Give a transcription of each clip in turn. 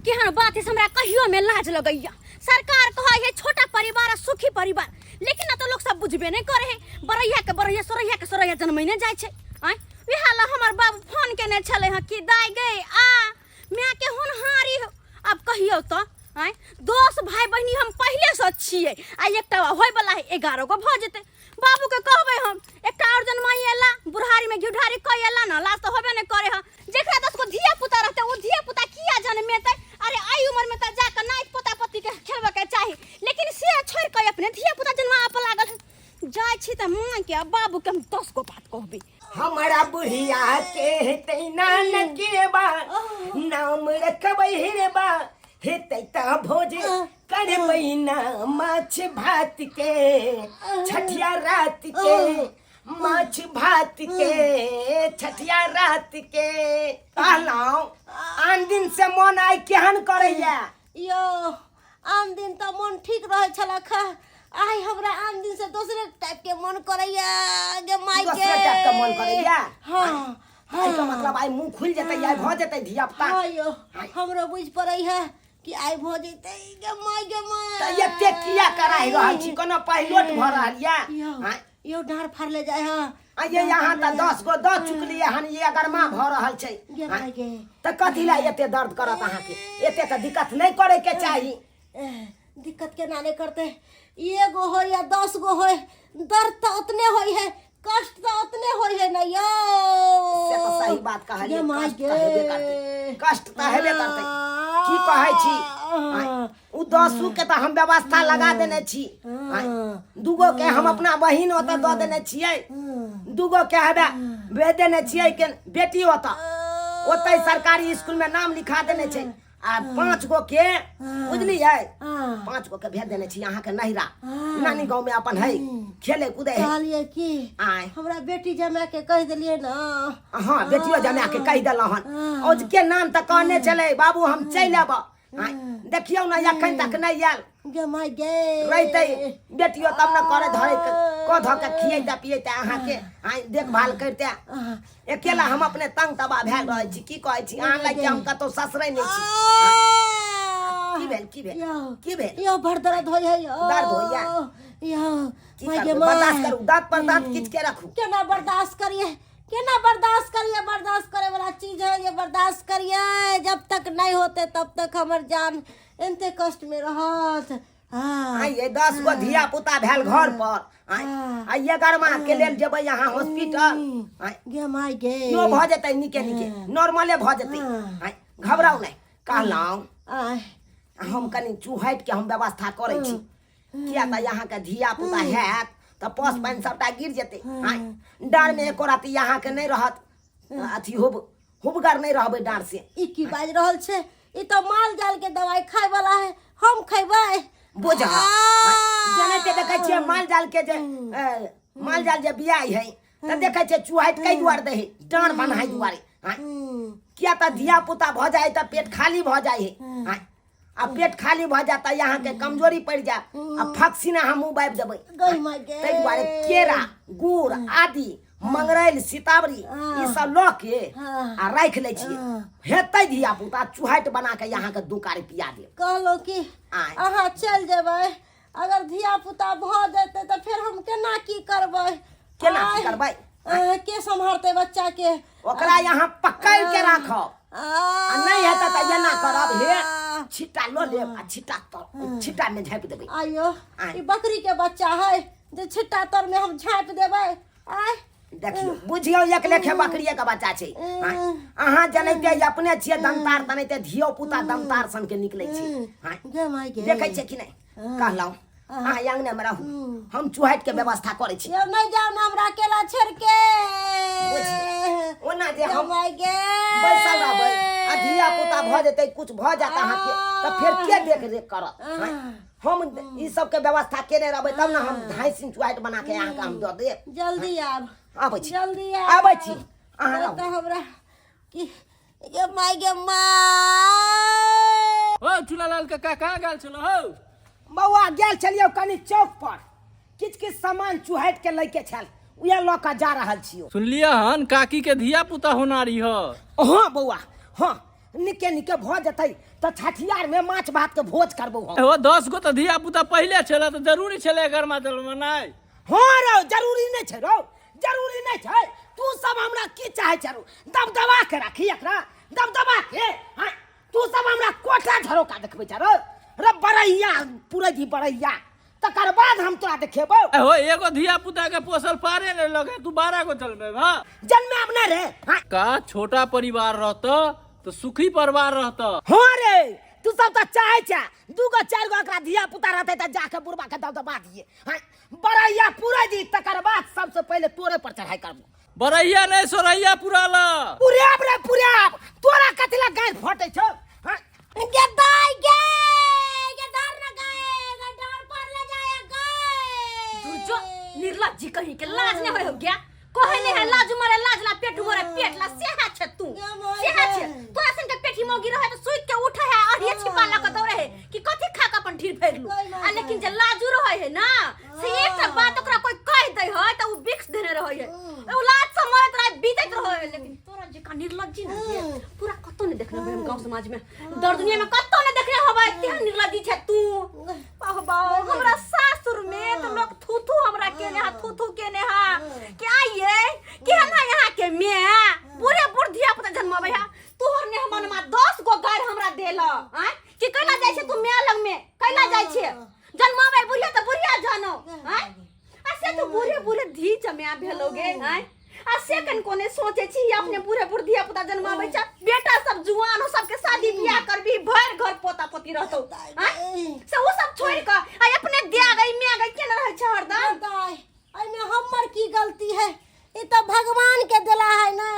केहन बात है से हमरा कहियो में लाज लगैया। सरकार कहै है छोटा परिवार आ सुखी परिवार, लेकिन तो लोग सब बुझबे नहीं करे है। बरैया के बरैया, सोरैया के सोरैया जनमैने जाइ छै। आँय, वएह ला हमर बाबू फोन केने छलै हँ कि दाइ गै आ माय के होनहारी हो। आब कहियौ तऽ आँय, 10 भाय बहिनी हम पहिलेसँ छियै आ एकटा होय वाला है, 11 गो भऽ जेतै। बाबू के कहबै हम एकटा और जनमाई एला, बुढ़ारी में घिउढारी कऽ एला ना, लाज तऽ होबे नहि करे हँ। जेकरा 10 गो धिया पुता रहतै ओ धिया पुता किया जनमेतै? अरे एहि उम्र में तऽ जाकऽ नाति पोता पोती के खेलबऽ के चाही, लेकिन से छोड़ि कऽ अपने धिया पुता जनमाबऽ पर लागल है। जाइ छी तऽ माँ के आ बाबू के हम 10 गो बात कहबै। हमरा बुढ़िया के हेतै नानकेबा, नाम रखबै हेरबा, हेतै तऽ भोज करबै ना माछ भात के, छठिया रात के माछ भात के, छठिया रात के। कहलहुँ आन दिन से मन आइ केहन करैया? यो आन दिन तऽ मन ठीक रहै छलक हँ, आइ हमरा आन दिन से दोसरे टाइप के मन करैया गे माय के। दोसरे टाइप के मन करैया? हाँ। आइ के मतलब आइ मुंह खुलि जेतै, आइ भऽ जेतै धिया पुता। हाँ यो, हमरो बुझि पड़ै है कि आइ भऽ जेतै गे माय गे माय। तऽ एते किया कराहि रहल छी? कोनो पहिलोट भऽ रहल या? यो, आँय? यो डाँड़ फाड़ले जाइ हँ। आ ये यहाँ तऽ 10 गो दऽ चुकलियै हन, ये गरमा भऽ रहल छै। गे माय गे। तऽ कथी लए एते दर्द करत अहाँके? एते तऽ दिक्कत नहि करे के चाही। दिक्कत केना नहि करतै? एगो होय या 10 गो होय, दर्द तऽ उतने होय है, कष्ट तऽ उतने होय है ना यौ। से तऽ सही बात कहलियै, गे माय कष्ट तऽ हेबे गे। करतै, कष्ट तऽ हेबे करतै। की कहै छी? आँय, उ 10 के तऽ हम व्यवस्था लगा देने छी। आँय, 2 के हम अपना बहिन ओतऽ दऽ देने छियै, 2 के हेबे भेज देने छियै के बेटी ओतऽ, ओतै सरकारी स्कूल में नाम लिखा देने छै। आ 5 गो के बुझलियै, 5 गो के भेज देने छी अहाँके नहिरा, नानी गाँव में अपन है, खेले कूदे है। कहलियै कि आँय, हमरा बेटी जमा के कहि देलियै ना? हाँ, बेटियो जमा के कहि देलहुँ हन। औजके नाम तऽ कहने छलै बाबू हम चलि आयब। आँय, देखियौ ने एखन तक नहि आयल। गे माय गे। रहितै बेटियो तब ने करे धरे कऽ धऽ के खियैते पियैते अहाँके, आँय, देखभाल करिते। अकेला हम अपने तंग तबाह भेल रहै छी। की कहै छी अहाँ लाइक हम कतौ ससरै नहि छी। की भेल, की भेल, की भेल? यो बड़ दर्द होय है यो। दर्द होइया? यो की माय गे करबै? माय। बर्दाश्त करू, दाँत पर दाँत खींच के रखू। केना बर्दाश्त करिए, केना बर्दाश्त करिए? बर्दाश्त करे वाला चीज है ये? बर्दाश्त करिए, जब तक नहीं होते तब तक हमर जान एते कष्ट में रहत। हाँ। आइ ये 10 गो धिया पुता भेल घर पर, आइ आ ये गरमा के लेल जेबै अहाँ हॉस्पिटल। आइ गे माय गे। यो भऽ जेतै नीके नीके, नॉर्मले भऽ जेतै। आइ घबराउ नहि। कहलहुँ आइ हम कनि चुहटि के हम व्यवस्था करै छी, किया तऽ अहाँके धिया पुता हैत तऽ पस पानि सबटा गिर जेतै। आइ डाँड़ में एको राति अहाँके नहि रहत अथी, हुब हुबगर नहि रहबै डाँड़ से। ई की बाजि रहल छै? ई तऽ माल जाल के दवाई खाय वाला है, हम खेबै? बुझ जेनाहिते देखै छियै माल जाल के जे माल जाल जे बियाइ है तऽ देखै छियै चुहटि कै दुआरे दै है, डाँड़ बन्हाइ दुआरे। किया तऽ धिया पुता भऽ जाइ तऽ पेट खाली भऽ जाइ है, आ पेट खाली भऽ जायत तऽ अहाँके कमजोरी पड़ि जायत आ फक्सिना हम मुँह बाबि देबै। गई माय गे। ताहि दुआरे केरा, गुड़, आदि, मंगरैल, सितावरी ई सब लऽ के आ राखि लै छियै। हेतै धिया पुता, चुहटि बना के अहाँके 2 कारी पिया देब। कहलहुँ कि आँय। अहाँ चलि जेबै, अगर धिया पुता भऽ जेतै तऽ फेर हम केना की करबै? केना की आँय, करबै? के सम्हारतै बच्चा के? ओकरा यहाँ पकड़ के राखब आ नहि हेतै तऽ एना करब, हे छिट्टा लऽ लेब आ छिट्टा तर छिट्टा में झाँपि देबै। आइयो आँय। ई बकरी के बच्चा है जे छिट्टा तर में हम झाँपि देबै? आँय। देखियौ, बुझियौ एक लेखे बकरिए के बच्चा छै। आँय, अहाँ जनैते अपने छियै दमतार, तनैते धियो पुता दमतार सन के निकलै छै। आँय, गे माय गे। देखै छियै कि नहि? कहलहुँ अहाँ अंगने में रहू, हम चुहटि के व्यवस्था करै छी। यौ नहि जाउ ने हमरा अकेला छोड़ के। बुझियौ ओना जे हम माय गे। बैसल रहबै आ धिया पुता भऽ जेतै, कुछ भऽ जायत अहाँके तऽ फेर के देख रेख करत? आँय, हम ई सबके व्यवस्था केने रहबै तब ने हम धाँसि चुहटि बना के अहाँके हम दऽ देब। जल्दी आब। आबै छी। जल्दी आब। आबै छी, अहाँ नहि रहू। तऽ हमरा की गे माय गे my. ओ चुनालाल काका, कहाँ गेल छलो हौ? बौआ, गेल छलियौ कनि चौक पर, किछु किछु सामान चुहटि के लैके छल, उएह लऽ कऽ जा रहल छियौ। सुनलियै हन काकी के धिया पुता होनारी ह? हाँ बौआ, हाँ, निके निके भऽ जेतै तऽ छठियार में माछ भात के भोज करबो हम। हो 10 गो तऽ धिया पुता पहिले छलै तऽ जरूरी छलै एगरमा जन्मनाइ। हाँ रौ, जरूरी नहीं छै रौ, जरूरी नहीं छै। तू सब हमरा की चाहे छै रौ? दबदबा के राखी एकरा, दबदबा के। हाँ, तू सब हमरा कोटा झरोका देखबै छै रौ। रे बड़ैया पुरै दी बड़ैया, तकर बाद हम तोरा देखेबौ। हो एगो धिया पुता के पोसल पारे नहीं लगे, तू 12 गो जन्मे भा। जन्मे अब नहीं रे। हाँ। का छोटा परिवार रहता तो सुखी परिवार रहता। हाँ रे, तू सब तो चाहे छे 2 गो 4 गो एकरा धिया पुता रहते त जाके बुढ़बा के दबदबा दिए। हाँ, बड़ैया पूरा दी, तकर बाद सबसे पहले तोरे पर चढ़ाई करबो। बड़ैया नहीं सोरैया पूरा ला। पुराब रे पुराब, तोरा कथी ला गाड़ फटे छौ? हाँ। गे दाई गे, गे धर न गए, गे डर पर ले जाए गए। तू जो निर्लज्जी कहीं के लाज नहीं होय हो गया। कहे नहीं है लाज मरे लाज ला पेट मरे पेट ला, सेहा छे तू, सेहा छे। तोरा सन के पेटी मौगी रहे तो सुइत के उठे है और ये छिपा ला के दौड़े है कि कथी खा के अपन ढीर भरि लू। आ लेकिन जे लाजू रहे है ना, से एकटा बात ओकरा कोई कह दे है त उ बिक्स देने रहे है, उ लाज से मरत रहे बीतत रहे है। लेकिन तोरा जेका निर्लज्जी ना ये पूरा कतौ नहीं देखने होबे हम गांव समाज में, दर दुनिया में कतौ नहीं देखने होबे तेहन निर्लज्जी छे तू। बाबा हमरा सासुर में तो लोग थू थू हमरा केने हा, थू थू केने हा कि आइए कि हम ना यहाँ के में पूरे बूढ़ धिया पुता जन्मबे हा। तोहर ने हमन मा 10 गो गार हमरा देल आय कि कैला जाय छे तू my लग में, कैला जाय छे जन्मबे बुढ़िया त बुढ़िया जानो आय। आ से तो बूढ़े बूढ़े धी जम्या भेलोगे आय। आ से कन कोने सोचे छी अपने बूढ़े बूढ़ धिया पुता जन्माबै छ, बेटा सब जुआन हो, सबके शादी बियाह करबी, भर घर पोता पोती रहतौ आय। से उ सब छोड़ के आ अपने दिया गई my गई केना रहै छ हरदम। दाई, एहिमे हमर की गलती है? ई तो भगवान के देला है ना,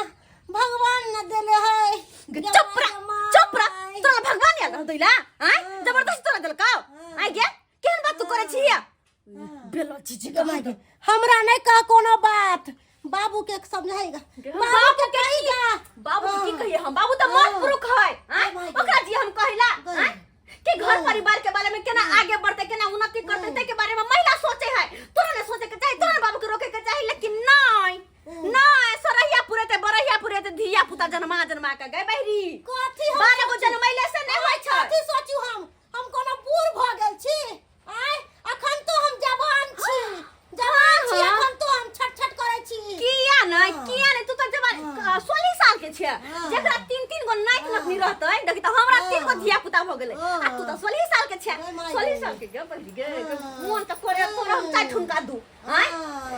भगवान न देले है। चुप रह, चुप रह, तोरा भगवान याद रहतै ला आय, जबरदस्ती तोरा देलकौ आय गे। केहन बात तू करै छी? बेलो चीज के माय गे, हमरा नहीं कह कोनो बात, बाबू के समझाएगा, बाबू के कहिएगा। बाबू के की कहिए हम? बाबू तो मर्द पुरुष है आय, ओकरा जी हम कहिला आय कि घर परिवार के बारे में केना आगे बढ़ते, केना उन्नति करते, ते के बारे में महिला सोचे है। तोरा ने सोचे के चाही, तोरा ने बाबू के रोके के चाही, लेकिन नहीं नहीं, सरैया पुरेते बरैया पुरेते धिया पुता जन्मा जन्मा के गए बहरी। कथी हम 12 गो जन्मैले से नहीं होय छै। कथी सोचू हम? हम कोनो बूढ़ भ गेल छी आय? अखन तो हम जवान छी, जवान छी, अखन तो हम छट छट करै छी। किया नहीं, किया नहीं, तू तो जवान 16 साल के छे, जेकरा 3-3 गो नाइत नतनी रहतै, देखी त हमरा 3 गो धिया पुता भ गेलै, आ तू त 16 साल के छे, 16 साल के गे बहिरी गे, मोन त करे तोरा हम चारि ठुनका दू आय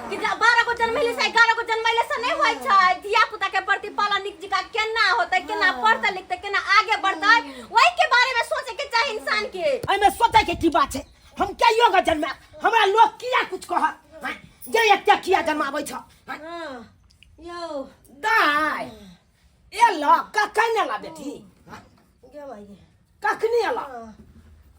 कि 12 गो जन्मैले से 11 गो जन्मैले से नहीं होय छै। धिया पुता के प्रति पालन निक जिका केना होतै, केना पढ़तै लिखतै, केना आगे बढ़तै, ओहि के बारे में सोचे के चाही इंसान के। एहिमे सोचे के की बात छै? हम कहियो के जन्मायब, हमरा लोग किया कुछ कहत जे एते किया जन्माबै छ? यौ दाइ एल कखन एला बेटी? कखनी एला?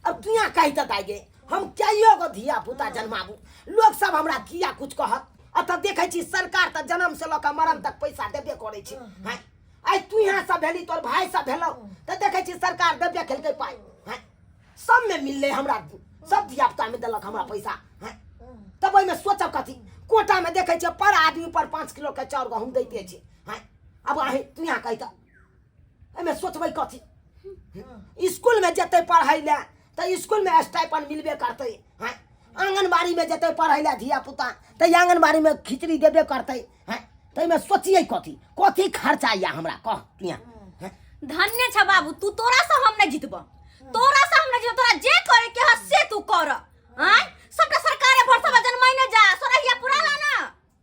अब तू यहाँ कहि तऽ दाइ गे, हम कहियो गो धिया पुता जन्माबू, लोग सब हमरा किया कुछ कहत? अतऽ देखै छी सरकार तऽ जन्म से लऽ कऽ मरण तक पैसा देबे करै छै। हैं, आइ तू यहाँ सब भेली, तोर भाई सब भेलौ, तऽ देखै छी सरकार देबे केलकै पाइ। हैं, सब में मिललै हमरा, सब धिया पुता में देलक हमरा पैसा। हैं, तब ओहिमे सोचब कथी? कोटा में देखै छियै पर आदमी पर 5 किलो के चाउर गहूम दैते छै। हैं, अब अहीं तू यहाँ कहि तऽ एहिमे सोचबै कथी? स्कूल में जेतै पढ़ै लए तऽ स्कूल में स्टाइपन मिलबे करतै। हैं, आंगनबाड़ी में जेतै पढ़ै लए धिया पुता तऽ आंगनबाड़ी में खिचड़ी देबे करतै। हैं, तऽ एहिमे सोचियै कथी कथी खर्चा या हमरा कह तू यहाँ। हैं? धन्य छ बाबू तू, तोरा से हम नहीं जीतब, तोरा से हम नहीं जीतब, तोरा जे करे के ह से तू कर। आय सबटा सरकारे भरसा वजन महीने जा सोरहिया पुरा ला ना।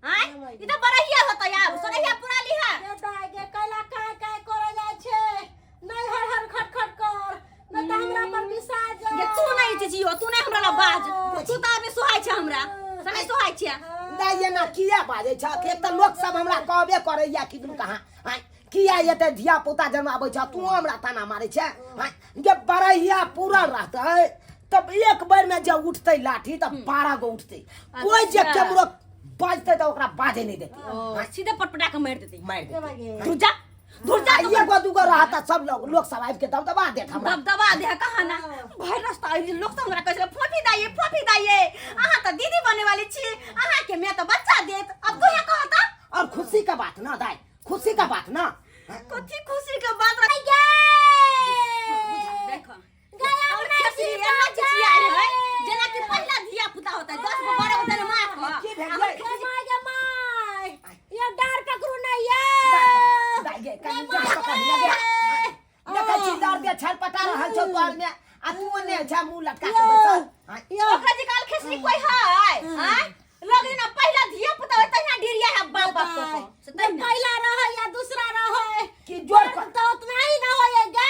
आय ई त बरहिया होता यार, सोरहिया पुरा लिहा। गे दाइ गे, कैला काय काय करे जाइ छै? नहीं हर हर खट खट कर, नहीं त हमरा पर बिसा जा। गे तू नहीं चिचियो, तू नहीं हमरा ला बाज, तू त आदमी सोहाय छै हमरा, से नहीं सोहाय छै। दाइ एना किया बाजै छ? एक तऽ लोक सब हमरा कहबे करैया कि दुनू कहाँ आय किया एते धिया पुता जन्माबै छ, तू हमरा ताना मारै छै? आय जे बरहिया पूरल रहतै तब एक बेर में जे उठतै लाठी तब 12 गो उठतै, कोई जे केमरो बाजतै तऽ ओकरा बाजै नहि देतै। ओ, सीधे पटपटा के मारि देतै। मारि देतै। धुर जा, धुर जा। आ एगो दूगो रहत सब लोग, लोग सब आबि के दबदबा देत हमरा। दबदबा दे कहाँ ना, भरि रास्ता आबि लोग सब हमरा कहै छलै फोफी दाइये, फोफी दाइये, अहाँ तऽ दीदी बने वाली छी, अहाँ के my तऽ बच्चा देत। अब तू यहाँ कहता? और खुशी का बात ना दाई, खुशी का बात ना। कथी खुशी के बात? गे रहल छौ तोहर में आ तू ओने छा मुंह लटका के बैसल। आँय, यो ओकरा जे काल खेसरी कोई है आय लग जेना पहिला धिया पुता होय तहिना डिरिया है बाप बाप को से तहिना पहला रहे या दूसरा रहे कि जोर कर तो उतना ही ना होए गे।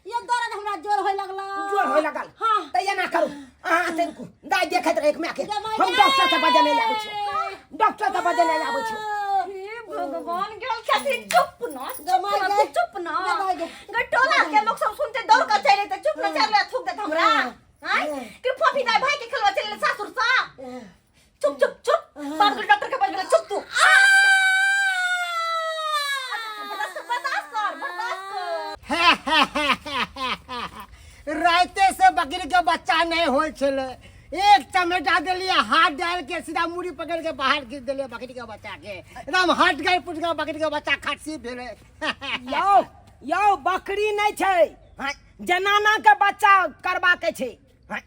ये दर्द हमरा जोर होए लगला। जोर होय लगल। हाँ। त एना करू अहाँ से रुकू, दाइ देखैत रहै माय के। गमाय हम डॉक्टर के बजेने आबै छी, डॉक्टर के बजेने आबै छी। हे भगवान, गेल खेसरी चुप न, चुप गमाय न, गे। तू चुप न। गमाय गे। गे टोला के लोग सब सुनते दौड़ कर चले ते चुप न, चल थूक देत हमरा। आय कि फफी दाई भाई के खेलवा चले सासुर सा। चुप चुप चुप, बाप के डॉक्टर के बज गेल, चुप तू। बर्दाश्त कर, बर्दाश्त कर, बर्दाश्त कर। राइते से बकरी के बच्चा नहीं होय छलै, एक चमेटा देलिए हाथ डाल के सीधा मुड़ी पकड़ के बाहर खींच देलिए बकरी के बच्चा के, एकदम हट गए पुट गए बकरी के बच्चा, खस्सी भेलै। यौ यौ बकरी नहीं छै, हाँ, जनाना के बच्चा करबा के छै। हाँ,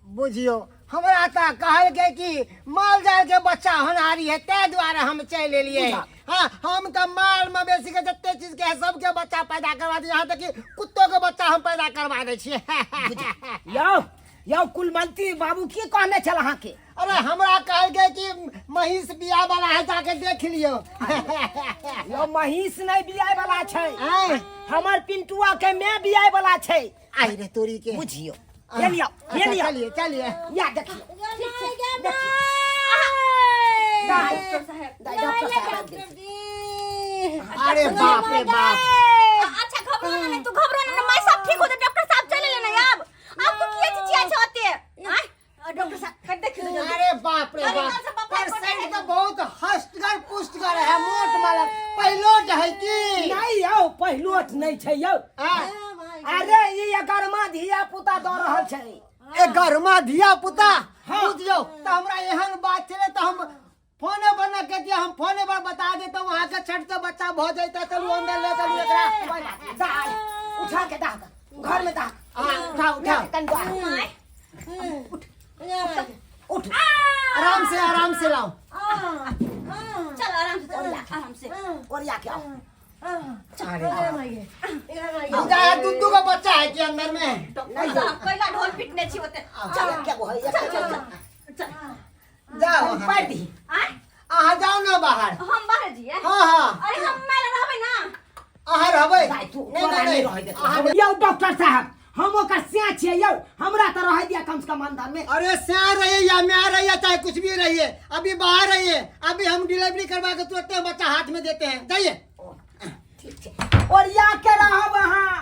बुझियो हमरा तऽ कहलकै कि माल जाल के बच्चा होनहारी है, ताहि दुआरे हम चलि एलियै। हाँ, हम तऽ माल मवेशी के जते चीज के है सबके बच्चा पैदा करवा दी, यहाँ तक कि कुत्तो के बच्चा हम पैदा करवा दै छियै। यौ यौ कुलमंती बाबू की कहने छल अहाँके? अरे हमरा कहलकै कि महींस बिया वाला है, जाके देख लियौ। यौ महींस नहीं बियाय वाला छै, आँय? हमर पिंटुआ के मैं बियाय वाला छै। आई रे तोरी के। बुझियो, ये लियो, ये अच्छा, लियो। चलिए चलिए। या देखियो। दाई डॉक्टर साहब। दाई, डॉक्टर साहब आबि गेल। जी। अरे बाप रे बाप। अच्छा घबरो ना, नहीं तू घबरो ना, मैं सब ठीक हो जाए, डॉक्टर साहब चले लेना अब। आपको किए चिचिया छते आय डॉक्टर साहब कर देखियो तो जल्दी। अरे बाप रे अरे बाप, कल से पापा पर को साइड नहीं तो बहुत हस्तगर पुष्टगर है, मोट मालक पहिलोट है की? नहीं यौ पहिलोट नहीं छै यौ। हाँ। अरे ई गरमा धिया पुता दऽ रहल छै। ए गरमा धिया पुता। हाँ। बुझियो तो हमरा एहन बात छलै तो हम फोने पर न कहतियै, हम फोने पर बता देते वहाँ के छठ से बच्चा भ जैते। चलू अंदर ले चलू एकरा। दाय उठा के दाह घर में दाह। हाँ, उठा उठा। कन दाह। उठ। आराम से, आराम से लाओ। चल आराम से, चल आराम से। ओरिया के आओ। बुझा है दू दू का बच्चा है कि अंदर में? डॉक्टर साहब कैला ढोल पीटने छी ओते। चल क्या वो है, चल चल चल जाओ पैर दी। आय अहाँ जाओ ना बाहर। हम बाहर जिए? हाँ हाँ। अरे हम मेला रहबै ना। अहाँ रहबै? दाय तू नहीं, तोरा नहीं, नहीं नहीं। रहै देतौ। यौ डॉक्टर साहब हम ओकर सिया छियै यौ, हमरा तऽ रहै दिया कम से कम अंदर में। अरे सिया रहिए या म्या रहिए चाहे कुछ भी रहिए, अभी बाहर रहिए, अभी हम डिलीवरी करवा के तुरंत बच्चा हाथ में देते हैं, जाइए। ठीक छै, ओरिया के रहब अहाँ।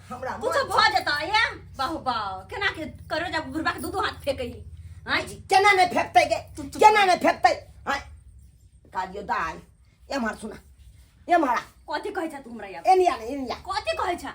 हमरा कुछ भऽ जेतै या बाहु बाहु केना के करो जब बुढ़बा के दू दू हाथ फेकै। आँय केना नहि फेकतै गे, केना नहि फेकतै। आँय कालियो दाइ एम्हर सुना, एम्हर आ। कथी कहै छ तू हमरा यार? एनिया ने एनिया। कथी कहै छ?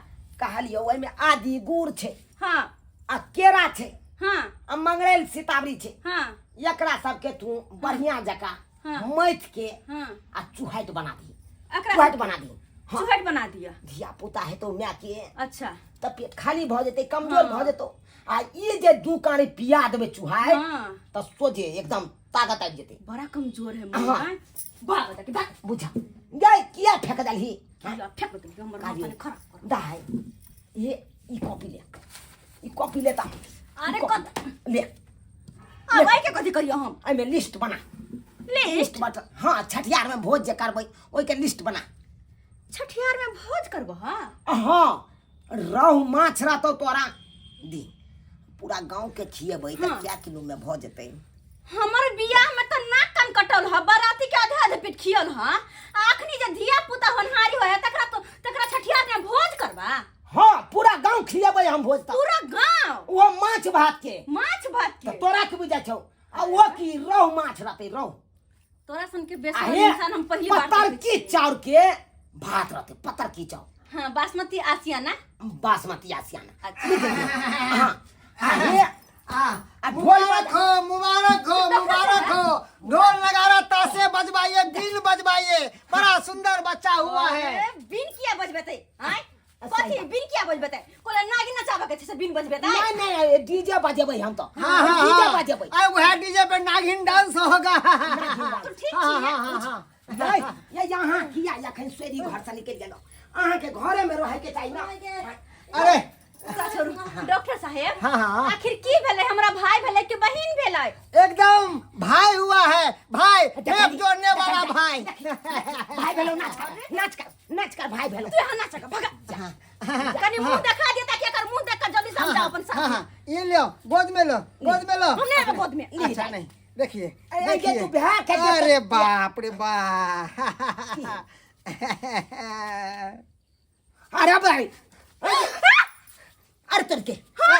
कहलियौ ओहिमे आदि गुड़ छै। हाँ। आ केरा छै। हाँ। आ मंगरैल सितावरी छै। हाँ। एकरा सबके तू बढ़िया जकाँ हाँ। मथि के हाँ। आ चुहैट बना दी। एकरा चुहैट बना दी। हाँ। चुहैट बना दिया। धिया पुता हेतौ माय के। अच्छा। तऽ पेट खाली भऽ जेतै, कमजोर हाँ। भऽ जेतौ। आ ई जे दू कानी पिया देबै चुहाइ हाँ। तऽ सोझे एकदम ताकत आबि जेतै। बड़ा कमजोर है हाँ। माँ। भाग दे भाग। बुझा गै किया फेक देलही? किया फेक देलही हमर काली। माथा खराब कर। दाइ ये ई कॉपी ले, ई कॉपी ले ता। अरे ई कॉपी कत ले। आ भाई के कथी करियो हम? एहिमे लिस्ट बना। लिस्ट? बना। हाँ, छठियार में भोज जे करबै ओहिके लिस्ट बना। छठियार में भोज करबो? हाँ। हाँ, रहु माछ रहतौ तोरा दी, पूरा गांव के खिएबै तऽ हाँ। क्या किलो में भऽ जेतै? हमर बियाह में तऽ नाक कान कटल ह, बराती के आधे आधे पेट खियल ह, आखनी जे धिया पुता होनहारी होय तकरा तो तकरा छठियार में भोज करबा? हाँ, पूरा गांव खिएबै हम भोज तऽ। पूरा गांव? वो माछ भात के। माछ भात के? तऽ तोरा की बुझाइ छौ? आ वो की रहु माछ रहतै, रहु। तोरा सन के आ बेसन हे, इंसान हम पहली बार पतर देखै की छियै। चाउर के भात रहतै, पतर की चाउर। हाँ, बासमती आसियाना। बासमती आसियाना। अच्छा। हाँ, आ हे, आ, ढोल मुबारक हो, मुबारक हो, मुबारक हो। ढोल नगाड़ा ताशे बजवाइए, बीन बजवाइए, बड़ा सुंदर बच्चा हुआ है। अरे, बीन किया बजबेतै? आँय? कथी बीन किया बजबेतै? कोला नागिन नचाबऽ के छै से बीन बजबेतै? नहीं नहीं, डीजे बजेबै हम तो। हाँ, हाँ, डीजे हाँ। बजेबै। अरे वह डीजे पे नागिन डांस होगा। तो ठीक हाँ, छी। हाँ, हाँ, हाँ। ये, ये यहाँ किया एखन सोरी घर से निकलि गेलौ। अहाँके घरे में रहे के चाही ना। अरे छोड़ू डॉक्टर साहेब। हाँ, हाँ। आखिर की भेलै? हमरा भाई भेलै कि बहिन भेलै? एकदम भाई हुआ है भाई, टेप जोड़ने वाला भाई। भाई भेलो, नाच कर, नाच कर, नाच कर, भाई भेलो। तू यहाँ नाच कर, भगा। कनी मुंह देखा दे ताकि एकर मुंह देख कर जल्दी समझाओ अपन हाँ साथ। हाँ, ये लो, गोद में लो, गोद में लो। हम नहीं आएब गोद में। अच्छा नहीं, देखिए। अरे, ये देखिए। तू बिहार के अरे बाप रे बाप। अरे भाई, अरे तोर के हाँ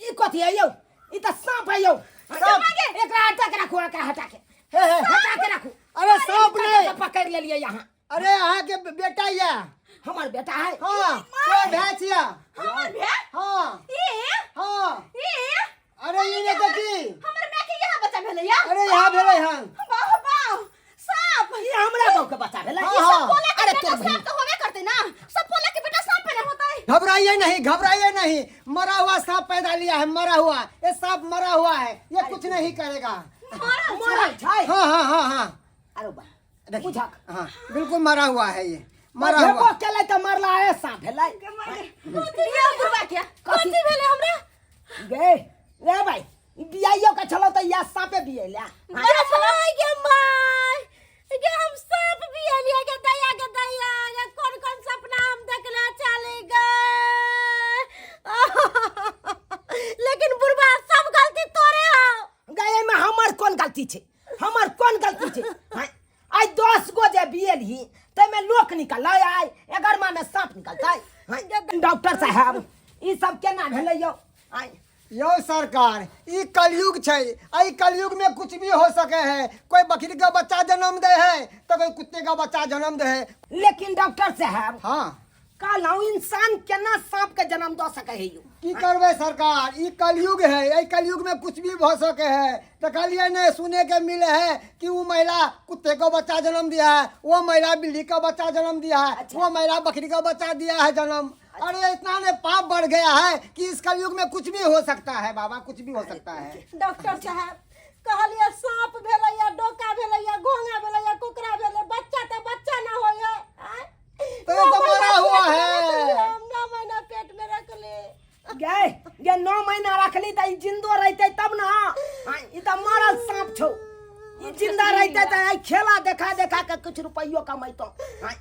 ई कथी है यौ? ई त सांप है यौ। सांप। एकरा हटा के राखू, एकरा हटा के। हे, हे, हटा के राखू। अरे सांप नहीं। पकड़ लेलिए यहाँ। अरे अहाँ के बेटा या? हमर बेटा है। हाँ, तो भैंस या? हमर भे? हाँ। ई? हाँ। ई? अरे ई ने देखी। हमर माय के यहाँ बच्चा भेलै या? अरे यहाँ भेलै हन। वाह वाह, सांप। ई हमरा बहू के बच्चा भेलै। हाँ, ई सब हाँ। पोला के अरे बेटा तोर बहिन। सांप तो होबे करते ना, सब पोला के बेटा सांप पे होता है। घबराइए नहीं, घबराइए नहीं, मरा हुआ सांप पैदा लिया है, मरा हुआ, ये सांप मरा हुआ है, ये कुछ नहीं करेगा। मरल मरल छै। हाँ हाँ हाँ हाँ। अरे बा, देखिए। बुझक। हाँ बिल्कुल मरा हुआ है, ये मरा भेबो हुआ। केलै त मरला है सांप भेलै। ये बुढ़वा के कथी भेलै हमरा? गे रे भाई, बियाइयो के छलो त या सांपे बियैला। बड़ा छलो। माय गे my गे, हम सांप बियलिए गे दैया, गे दैया गे, कौन कौन सपना हम देखले चले गए। लेकिन बुढ़वा सब गलती तोरे हो। गे एमे हमर कोन गलती छै? हमर कोन गलती छै? हाँ, आइ 10 गो जे बियलही तैमे लोक निकललै, आइ एगरमा में सांप निकलतै। हाँ, डॉक्टर साहब ई सब केना भेलै यौ? आइ यो सरकार, ई कलयुग छै, एहि कलयुग में कुछ भी हो सके है। कोई बकरी का बच्चा जन्म दे है तो कोई कुत्ते का बच्चा जन्म दे है। लेकिन डॉक्टर साहब, हाँ, कहलहुँ इंसान केना सांप के जन्म दऽ सकै है यौ? की करबै सरकार, ई कलयुग है, एहि कलयुग में कुछ भी भऽ सके है। तो कहलिए नहीं, सुने के मिले है कि वो महिला कुत्ते को बच्चा जन्म दिया है, वो महिला बिल्ली का बच्चा जन्म दिया है, वो महिला बकरी का बच्चा दिया है जन्म। अरे इतना ने पाप बढ़ गया है कि इस कलयुग में कुछ भी हो सकता है बाबा, कुछ भी हो सकता है। डॉक्टर साहब कहलिए सांप भेलै या डोका भेलै या घोंघा भेलै या कुकरा भेलै, बच्चा तऽ बच्चा ना होय है। आँय? तो ये तो 9 महीना मरा हुआ पेट में है। रखली हम, 9 महीना पेट में रखली। गे गे 9 महीना रखली त ई जिंदो रहतै तब ना। हाँ, ई त मरल सांप छौ, ई जिंदा रहतै त आइ खेला देखा देखा के कुछ रुपैयो कमैतौ। हाँ,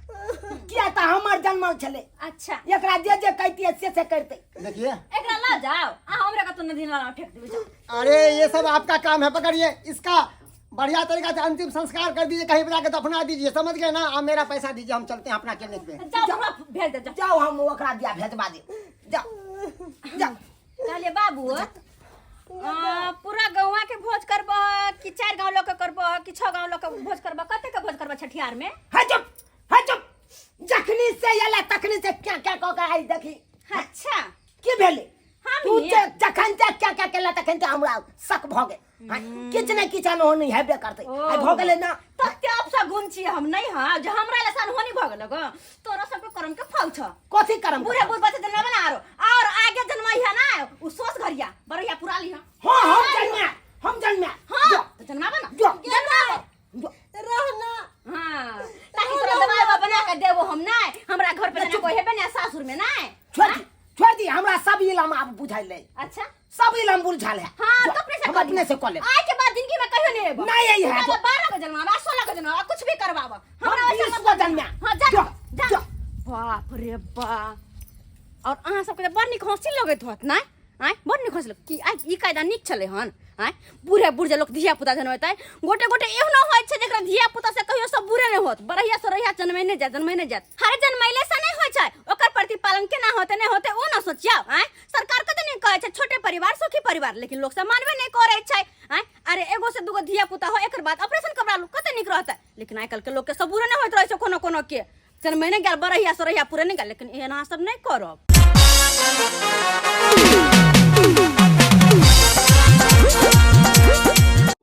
किया त हमर जन्मल छलै। अच्छा। एकरा जे जे कहतियै से से करतै। देखिए एकरा ला जाओ आ हमरा कतौ नदी नाला में फेंक देबै, जाओ। अरे ये सब आपका काम है, पकड़िए इसका, बढ़िया तरीका से अंतिम संस्कार कर दीजिए, कहीं पर जाके दफना दीजिए, समझ गए ना? आप मेरा पैसा दीजिए, हम चलते हैं अपना क्लिनिक पे। जाओ, हमरा भेज दे, जाओ। जाओ, हम ओकरा दिया भेजवा देब, जाओ जाओ। कहलिए बाबू, पूरा गौवा के भोज करबह कि 4 गांव लोग के करबह कि 6 गांव लोग के भोज करबह? कते के भोज करबह छठियार में? हे चुप, हे चुप, जखनी से एला तखनी से क्या क्या कह के आई देखी। अच्छा। की भेलै? हम तू ही। जखन से क्या क्या केला तखन से हमरा शक भऽ गेल। हाँ, किछु ने किछु अनहोनी हेबे करतै। ओ। आइ भऽ गेलै ना। तते अपशगुन छियै हम नहीं, हाँ, जे हमरा लसन होनी भऽ गेल गो। तोरा सबके करम के फल छ। कथी करम? बूढ़े बूढ़ बच्चा जन्मा ना, आरो और आगे जन्मा है ना उ सोच घरिया बरैया पुरा लिहा। हाँ, हम जन्मा, हम जन्मा। हाँ, जो। तो जन्माबो ना। जो। जन्माबो। जो। रहना। हाँ, ताकि तोरा दवाई बा बना के देबो हम नहीं, हमरा घर पे जना कोई हेबे ना सासुर में नहीं। छोड़ दी, छोड़ दी, हमरा सब इलम आब बुझाइल है। अच्छा। सब इलम बुझाइल है। हाँ, जो, तो अपने से हम कर अपने लिहा। से कर लेब। आय के बाद जिंदगी में कहियो नहीं हेबो। नहीं, यही है। बाबा, 12 को जन्माबा, 16 को जन्माबा, कुछ भी करवाबा। हम हमरा वैसा 20 मत को जन्मा। हाँ, जा, जो, जा। जो। बाप रे बाप। और अहाँ सबके तऽ बड़ नीक हँसी लगैत होत ना? आँय, बड़ नीक हँसी लग कि आइ ई कायदा नीक छलै हन? आँय, बूढ़े बूढ़ जे लोक धिया पुता जनमेतै, गोटे गोटे एहनो होइ छै जकरा धिया पुता से कहियो सब बुरे नहि होत, बरहिया सोरहिया जनमेने जायत, जनमेने जायत। हर जनमैले से नहि होइ छै, ओकर प्रतिपालन केना होतै नहि होतै ओ न सोचियौ। आँय, सरकार कते नीक कहै छै छोटे परिवार सुखी परिवार, लेकिन लोक सब मानबे नहि करै छै। आँय, अरे एगो से दूगो धिया पुता हो, एकर बाद ऑपरेशन करवा लू, कते नीक रहतै। लेकिन आइ काल्हि के लोक के सब बुरे नहि होइत रहै छै, कोनो कोनो के जनमैने गेल बरहिया सोरहिया पूरे नहि गेल, लेकिन एहन अहाँ सब नहि करब।